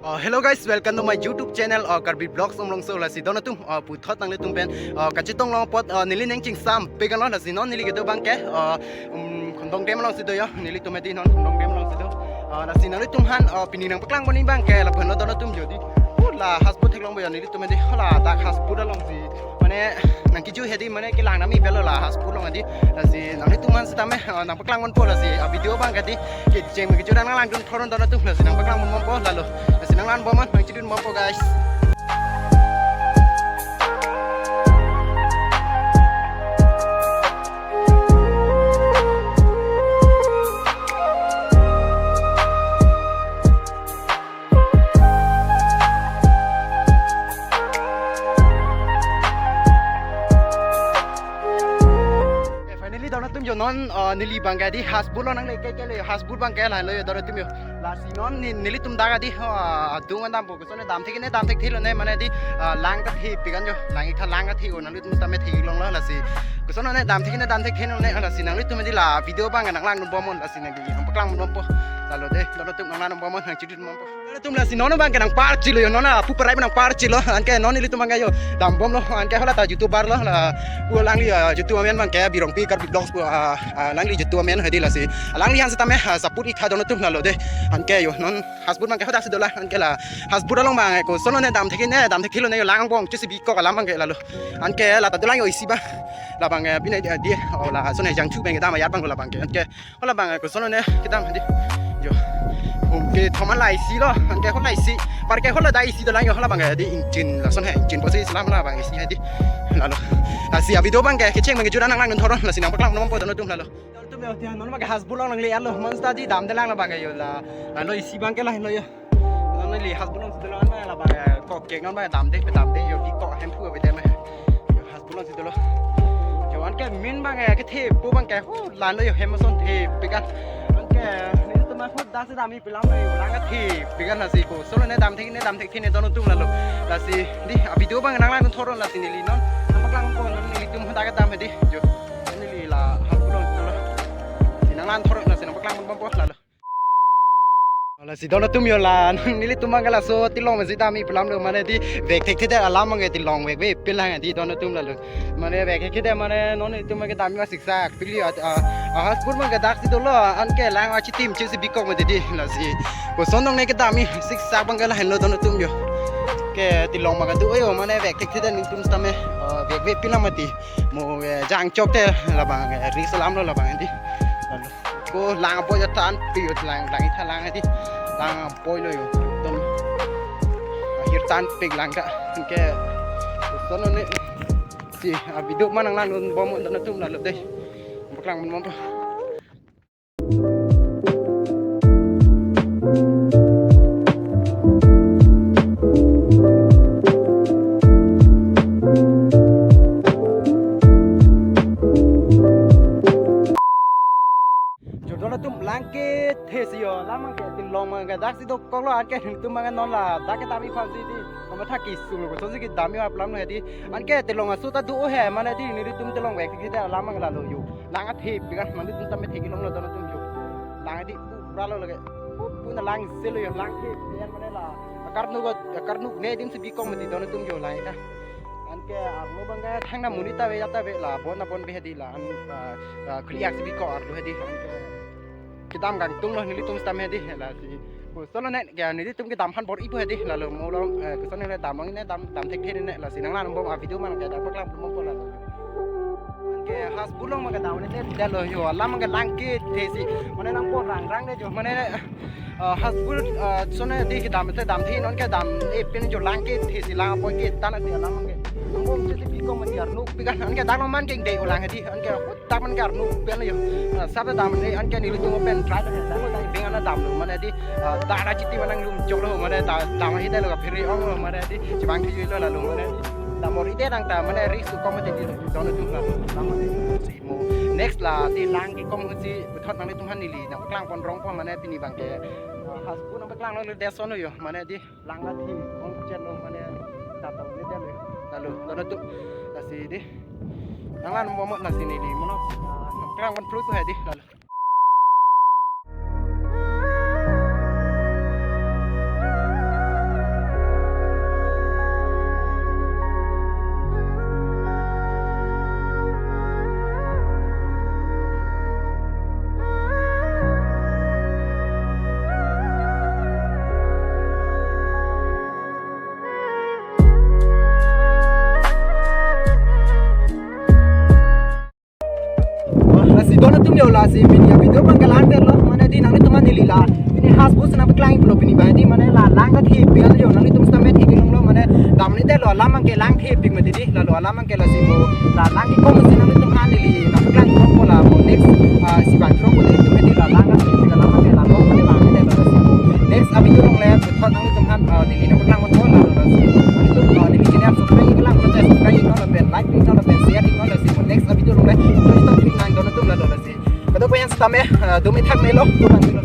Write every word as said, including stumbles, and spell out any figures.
Uh, hello guys, welcome to my YouTube channel, uh, Karbi Vlogs Umrongso. Lasi don atum, uh, puthot nanglitum pen, uh, kachetong long apot, uh, neli ning chingsam pik anlo. Lasi non neli kedo abangke, uh, um, Khondong Dam alongsi do yo, nelitum hedi non Khondong Dam alongsi do. Uh, lasi nanglitum aphan, uh, pini nangpaklang pon abangke lapu-an lo don atum yo di. Uh, la houseboat theklongpo yo nelitum hedi, la dak houseboat alongsi. Mane nangkiju hedi, mane kelang nami belo la houseboat along hedi. Lasi nanglitum aphan sitame, uh, nangpaklang ponpo lasi, uh, video abangke di. Kecheng me kejut an nanglangdun thor-un don atum, lasi nangpaklang pon bompo lalo. Lasi nanglang bomnon, nangchedun bompo guys. Eh, finally, don atum yo non, uh, neli abangke di houseboat along nangle ke ke le houseboat abangke lahenlo yo don atum yo. Lasi non ne-, nelitum dak hedi, uh, adung an dampo, koson damthek ne damthekthelo ne mane di, uh, lang ta thepik an yo, lang ik tha lang ta the-o nanglitum sitame theklonglo lasi. Koson ne damthek ne damthekthelo ne lasi nanglitum hedi la video abangke nanglangdun bomnon lasi nangpaklang bompo. Lalo de, don atum nanglang bomnon, nangchedun bompo. Don atum lasi non abangke nangparchilo yo, non apu parai nangparchilo, anke non nelitum abangke yo dambomlo, anke hala ta YouTuber lo, lapu alangli, ah, YouTube amen abangke Birongpi Karbi Vlogs pu, ah, ah, alangli YouTube amen hedi lasi. Alangli aphan sitame, ah, support ik tha don atum lalo de. Anke yo non houseboat abangke hadak si do la, anke la houseboat along abangke koson ne damthek ne damthekthelo ne yo lang angbong chesi bikok alam abangke lalo. Anke la ta dolang yo isi abang. Labangke, eh, pine di, di, oh, lason hejang chu abangke dam ayat abang labangke. Anke hala abangke, eh, koson ne kedam hedi. Yo. Hum kethom an la isi lo, anke hala isi. Parke hala dak isi dolang yo, hala abangke, eh, di engine, lason he engine pusi selam labang isi hedi. Lalo. Lasi a video abangke, kecheng me kejut an nanglangdun thor-un, lasi nangpaklang bompo don atum lalo. Don atum yo, dia non abangke houseboat along nangle-etlo, monta di damdelang labangke yo la. Lalo isi abangke lahenlo yo. Non neli houseboat alongsi dolo, non labangke, eh, kok kek non abangke damde, damde yo, bikok hemphu avedetlo. Yo houseboat alongsi dolo. Yo anke min abangke, eh, kethepo abangke, hu, lahenlo yo hem ason thepik an. Anke nelitum ahut dak si dam-ik pi alam lo yo, lang ta thepik an lasi koson ne damthek ne damthekthelo ne don atum lalo. Lasi di a video abang nanglangdun thor-un lasi neli non nangpaklang bompo, non nelitum hadak kedam hedi. Yo. Neli la houseboat alongsi dolo. Lasi nanglang thor-un lasi nangpaklang bompo lalo. Lasi don atum yo la, nelitum abangke laso tilong mesi dam-ik pi alam lo mane di vek thekthedet alam abangke tilong vekvepin lang di don atum lalo. Mane vek thekthedet mane non nelitum abangke dam-ik siksak pik lo, ah, ah, houseboat abangke dak si dolo, anke lang achitim chesi bikok mati di lasi. Koson dong ne kedam-ik siksak abangke lahenlo don atum yo. Ke tilong abangke do yo mane vek thekthedet nelitum sitame, ah, vekvepin lang mati. Mo, eh, jangchok te labang, eh, risk alam lo labang di. Lalo. Ko lang apot ya tan pi yo lang, lang ik tha lang di. Lang apot lo yo. Don. Ahir tanpik lang ta. Anke. Koson ne. Si, a video ma nanglangdun bomnon don atum lalo de. Paklang bompo. Yo don atum lang kethesi yo, alam abangke tilong abangke dak si dokoklo, anke nelitum abangke non ladak kedam-ik aphansi di. Kamatha kesung lo, kosonsi kedam-ik pi alam lo hedi. Anke tilong aso ta do he, mane di nelitum tilong vek thekthedet alam abang lalo yo. Lang athepik an, mane nelitum tame theklonglo don atum yo. Lang di pura lo lake. Pu, puna lang selo yo, lang ke, yan mane la. Akarnuk, akarnuk ne adim si bikok mati don atum yo lang ta. Anke arlo abangke thangta monit ta ave, ya ta ave la, bon ta bon ave hedi la, an, ah, ah, khuli-ak si bikok arlo hedi. Anke kedam kangtung lo nelitum sitame hedi lasi. Koson ne ke nelitum kedam aphan bor-ipo hedi lalo mo along, eh, koson ne dam long ne dam, damthekthelo ne lasi nanglang bom a video abangke dak paklang bompo lalo. Ke houseboat along abangke dam ne det lo yo, alam abangke lang kethesi. Mane nangpo rangrang de yo, mane, eh, houseboat, eh, son ne di kedam te damthe non kedam-ik pin yo lang kethesi lang apot ke tan ati alam abangke. Nang bom chesi bikok mati arnuk pik an, anke dak lo man ke de-o lang hedi, anke dak man ke arnuk pen lo yo. Ah, sab dam ne anke nelitum pen try lo, dak lo dak beng an damlo mane di, ah, dak achitim nanglum choklo mane dak dam hidetlo ka phiri onglo mane di chibang thi lo lalo mane di. Dam bor-idet nang ta mane risk kok mati di don atum la. Dam mane si mo next la di lang kekom si puthot nanglitum aphan neli nangpaklang pon rong po mane pini abangke. Ah, houseboat nangpaklang lo de son lo yo mane di. Lang athim ong chen lo mane tata ulit ya lo. Lalo, lalo tu. Lasi di. Nanglang bomnon lasi neli mono. Ah, nanglang pon flu tu hedi. Lalo. Si pini avideo abang ke lang detlo, mane di nanglitum aphan neli la pini has bus nangpaklang iklo pini abang di, mane la lang kathepik lo, nanglitum sitame theklonglo, mane damni detlo, alam abang ke lang thepik mati di, lalo alam abang ke lasi mo la lang kekom si nanglitum aphan neli nangpaklang iklo, la mo next, ah, si bang throk ko nanglitum di la lang kathepik alam abang ke la long mane damni detlo, lasi mo next avideo along le puthot nanglitum aphan, ah, neli nangpaklang iklo, lalo lasi nanglitum, ah, neli channel subscribe iklang, subscribe iknon lapen like iknon lapen share iknon, lasi mo next avideo along le nanglitum aphan nangdon atum lalo lasi. Kadokave aphan sitame, ah, dumi thak melo, dumi thak melo.